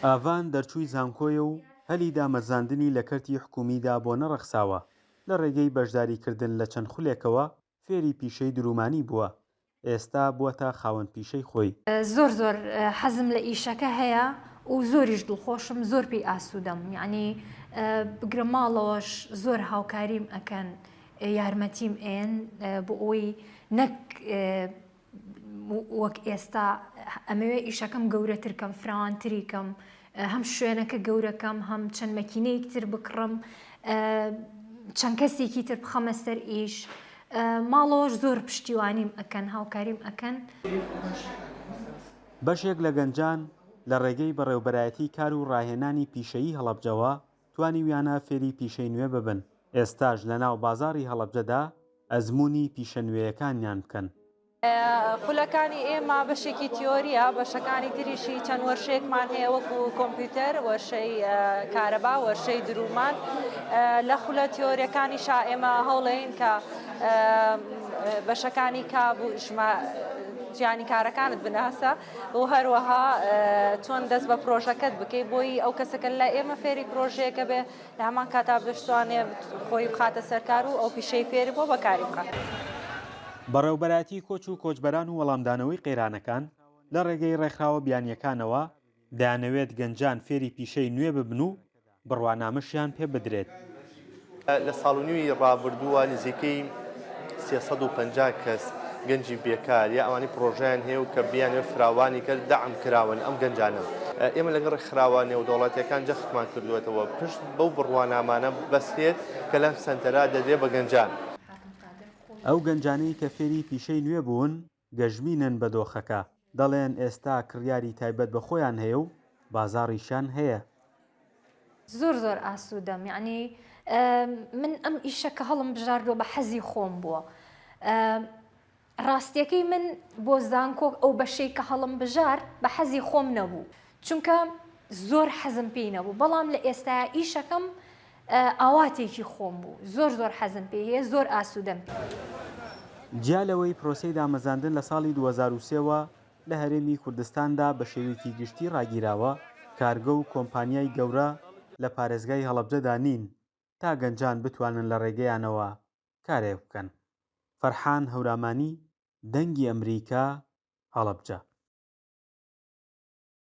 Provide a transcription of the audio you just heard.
ئاڤان دەرچووی زانکۆیە و هەلی دامەزراندنی لە کەرتی حکوومیدا بۆ نەڕەخساوە، لە ڕێگەی بەشداریکردن لە چەند خولێکەوە فێری پیشەی دروومانی بووە، ئێستا بووەتە خاوەن پیشەی خۆی. زۆر زۆر حەزم لە ئیشەکە هەیە و زۆریش دڵخۆشم زۆر پێی ئاسوودەم یعنی بگرە ماڵەوەش زۆر هاوکاریم ئەکەن یارمەتیم ئێن بۆ ئەوەی نەک وەک ئێستا ئەمەوێ ئیشەکەم گەورەتر کەم فراوانتری کەم هەم شوێنەکە گەورەکەم هەم چەند مەکینەیەک تر بکڕم چەند کەسێکی تر بخەمە سەر ئیش ماڵەوەش زۆر پشتیوانیم ئەکەن هاوکاریم ئەکەن. بەشێک لە گەنجان لە ڕێگەی بەڕێوبەرایەتی کار و ڕاهێنانی پیشەیی هەڵەبجەوە توانیویانە فێری پیشەی نوێ ببن، ئێستاش لەناو بازاڕی هەڵەبجەدا ئەزموونی پیشە نوێیەکانیان بکەن. خولەکانی ئێمە بەشێکی تیۆریە، بەشەکانی تریشی چەند وەرشەیەکمان هەیە وەکو کۆمپیوتەر، وەرشەی کارەبا، وەرشەی درومان. لە خولە تیۆریەکانیشا ئێمە هەوڵێین کە بەشەکانی کاب و ژیانی کارەکانت بناسە و هەروەها چۆن دەست بە پرۆژەکەت بکەی بۆی ئەو کەسەکە لە ئێمە فێری پرۆژەیەکە بێ لە هەمان کاتا بشتوانێ خۆی بخاتە سەر کار و ئەو پیشەی فێری بووە بەکاری بخات. بەڕێوبەرایەتی کۆچ و کۆچبەران و وەڵامدانەوەی قەیرانەکان لە ڕێگەی ڕێکخراوە بیانییەکانەوە دەیانەوێت گەنجان فێری پیشەی نوێ ببن و بڕوانامەشیان پێ بدرێت. لە ساڵ و نیوی ڕابردووە نزیکەی 350 کەس گەنجی بێکار یا ئەوانەی پڕۆژەیان هەیە و کە بیانەوێت فراوانی کەن دەعم کراون ئەم گەنجانە. ئێمە لەگەڵ ڕێکخراوە نێودەوڵەتیەکان جەختمان کردووەتەوە پشت بەو بڕوانامانە ببەسترێت کە لەم سەنتەرە دەدرێت بە گەنجان. ئەو گەنجانەی کە فێری پیشەی نوێ بوون گەشبینن بە دۆخەکە، دەڵێن ئێستا کڕیاری تایبەت بە خۆیان هەیە و بازاڕیشیان هەیە. زۆر زۆر ئاسوودەم یەعنی من ئەم ئیشە کە هەڵم بژاردووە بە حەزی خۆم بووە ڕاستیەکەی من بۆ زانکۆ ئەو بەشەی کە هەڵم بژارد بە حەزی خۆم نەبوو چونکە زۆر حەزم پێی نەبوو بەڵام لە ئێستایا ئیشەکەم ئاواتێکی خۆم بوو زۆر زۆر حەزم پێی هەیە زۆر ئاسوودەم پێی. جیا لەوەی پرۆسەی دامەزاندن لە ساڵی 2003 وە لە هەرێمی کوردستاندا بە شێوەیەکی گشتی ڕاگیراوە، کارگە و کۆمپانیای گەورە لە پارێزگای هەڵەبجەدا نین تا گەنجان بتوانن لە ڕێگەیانەوە کارێک بکەن. فەرحان هەورامانی، دەنگی ئەمریکا، هەڵەبجە.